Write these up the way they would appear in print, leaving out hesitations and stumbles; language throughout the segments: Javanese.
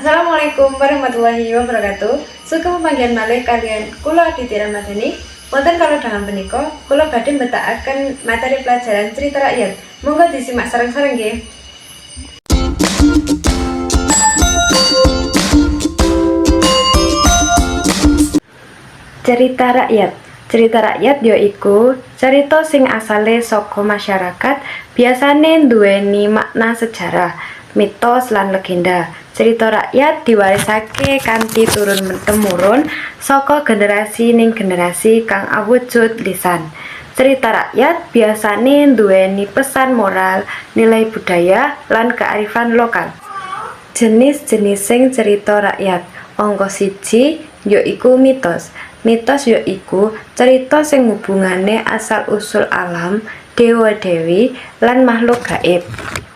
Assalamualaikum warahmatullahi wabarakatuh. Sugeng pepanggihan malih kaliyan kula Aditi Ramadhani. Wonten kalodhangan punika, kula badhe mbetakaken materi pelajaran cerita rakyat. Monggo disimak sareng-sareng nggih. Cerita rakyat. Cerita rakyat yaiku cerita sing asale saka masyarakat, biasane nduweni makna sejarah, mitos lan legenda. Cerita rakyat diwarisake kanthi turun temurun saka generasi ning generasi kang awujud lisan. Cerita rakyat biasane nduweni pesan moral, nilai budaya, lan kearifan lokal. Jenis-jenising cerita rakyat. Angka 1 yaiku mitos. Mitos yaiku cerita sing hubungane asal-usul alam, dewa-dewi, lan makhluk gaib.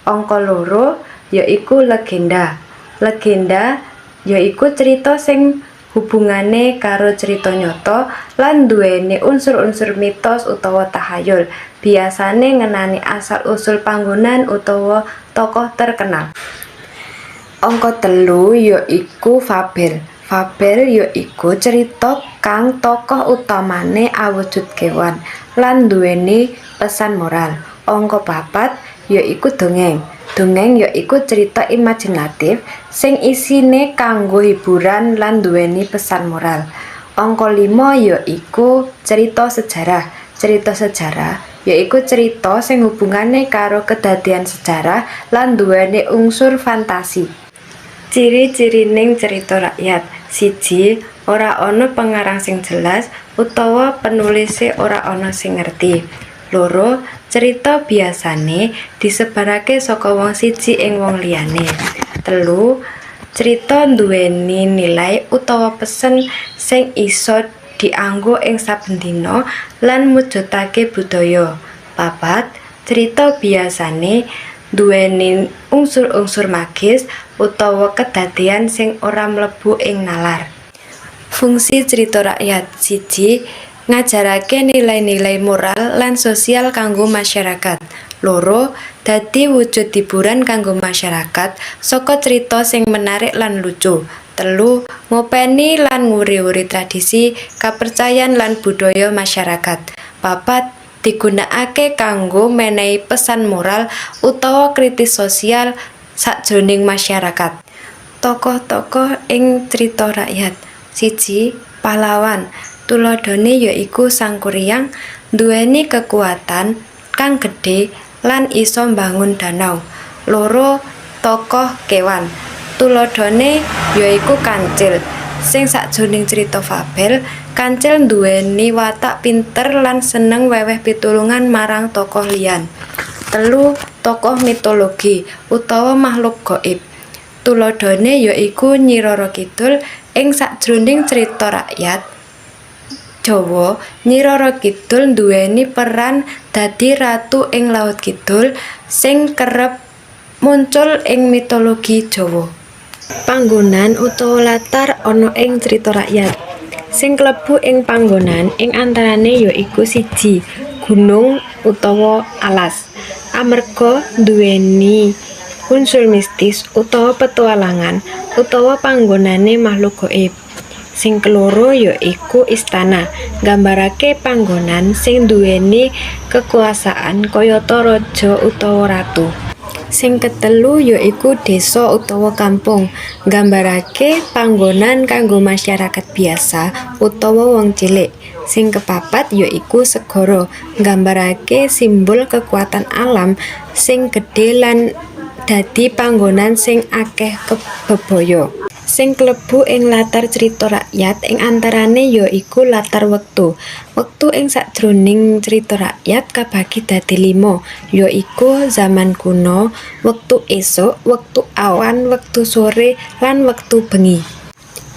Angka 2 yaiku legenda. Legenda yaiku cerita sing hubungane karo cerita nyata lan nduweni unsur-unsur mitos utawa tahayul. Biasane ngenani asal-usul panggonan utawa tokoh terkenal. Angka 3 yaiku fabel. Fabel yaiku cerita kang tokoh utamane awujud kewan lan nduweni pesan moral. Angka 4 yaiku dongeng. Dongeng yaiku cerita imajinatif sing isine kanggo hiburan lan nduweni pesan moral. Angka 5 yaiku cerita sejarah. Cerita sejarah yaiku cerita sing hubungane karo kedadean sejarah lan nduweni unsur fantasi. Ciri-cirining cerita rakyat. 1. Ora ana pengarang sing jelas utawa penulise ora ana sing ngerti. 2. Cerita biasane disebarake saka wong siji ing wong liyane. 3. Cerita nduweni nilai utawa pesen sing iso dianggo ing saben dina lan mujudake budaya. 4. Cerita biasane nduweni unsur-unsur magis utawa kedadean sing ora mlebu ing nalar. Fungsi cerita rakyat. 1. Ngajarake nilai-nilai moral lan sosial kanggo masyarakat. 2. Dadi wujud hiburan kanggo masyarakat saka cerita sing menarik lan lucu. 3. Ngopeni lan nguri-uri tradisi, kapercayan lan budaya masyarakat. 4. Digunakake kanggo menehi pesan moral utawa kritis sosial sakjroning masyarakat. Tokoh-tokoh ing crita rakyat. 1. Pahlawan. Tuladhane yaiku Sangkuriang, nduweni kekuatan kang gedhe lan iso mbangun danau. 2. Tokoh kewan. Tuladhane yaiku kancil. Sing sakjroning cerita fabel, kancil nduweni watak pinter lan seneng weweh pitulungan marang tokoh liyan. 3. Tokoh mitologi utawa makhluk gaib. Tuladhane yaiku Nyi Roro Kidul. Ing sakjroning cerita rakyat Jawa, Nyi Roro Kidul nduweni peran dadi ratu ing Laut Kidul sing kerep muncul ing mitologi Jawa. Panggonan utawa latar ana ing crita rakyat. Sing klebu ing panggonan ing antarane yaiku 1. Gunung utawa alas. Amarga nduweni unsur mistis utawa petualangan utawa panggonane makhluk gaib. Sing keloro yaiku istana, nggambarake panggonan sing nduweni kekuasaan kayata raja utawa ratu. Sing ketelu yaiku desa utawa kampung, nggambarake panggonan kanggo masyarakat biasa utawa wong cilik. Sing kepapat yaiku segara, nggambarake simbol kekuatan alam sing gedhe lan dadi panggonan sing akeh bebaya. Sing klebu ing latar crita rakyat ing antarane yaiku latar wektu. Wektu ing sakjroning crita rakyat kabagi dadi 5, yaiku zaman kuno, wektu esuk, wektu awan, wektu sore, lan wektu bengi.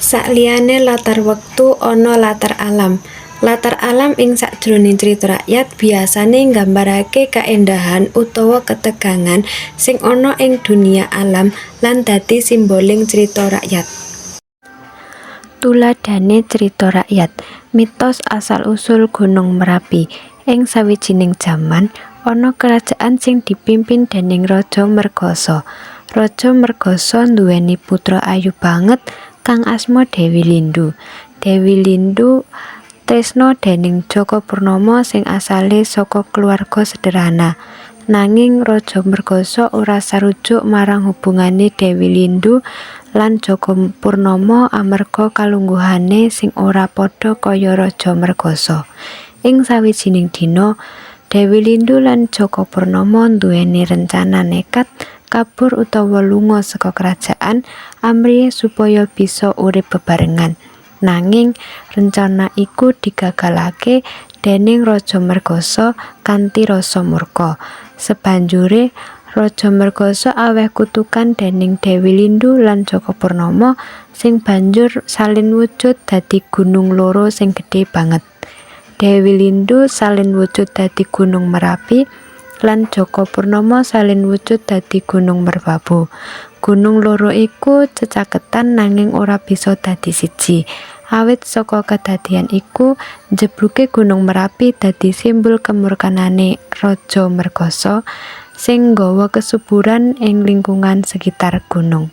Sakliyane latar wektu ana latar alam. Latar alam ing sakjroning crita rakyat biasane nggambarake kaendahan utawa ketegangan sing ana ing dunia alam lan dadi simboling crita rakyat. Tuladhane crita rakyat. Mitos asal-usul Gunung Merapi. Ing sawijining jaman ana kerajaan sing dipimpin dening Raja Mergasa. Raja Mergasa nduweni putra ayu banget kang asma Dewi Lindu. Dewi Lindu tresna dening Jaka Purnama sing asale saka keluarga sederhana. Nanging Raja Mergasa ora sarujuk marang hubungane Dewi Lindu lan Jaka Purnama amarga kalungguhane sing ora padha kaya Raja Mergasa. Ing sawijining dina, Dewi Lindu lan Jaka Purnama nduweni rencana nekat kabur utawa lunga saka kerajaan amrihe supaya bisa urip bebarengan. Nanging rencana iku digagalake dening Raja Mergasa kanthi rasa murka. Sabanjure Raja Mergasa aweh kutukan dening Dewi Lindu lan Jaka Purnama sing banjur salin wujud dadi gunung loro sing gedhe banget. Dewi Lindu salin wujud dadi Gunung Merapi lan Jaka Purnama salin wujud dadi Gunung Merbabu. Gunung loro iku cecaketan nanging ora bisa dadi siji. Awit saka kedadian iku, njebluke Gunung Merapi dadi simbol kemurkanane Raja Mergasa sing nggawa kesuburan ing lingkungan sekitar gunung.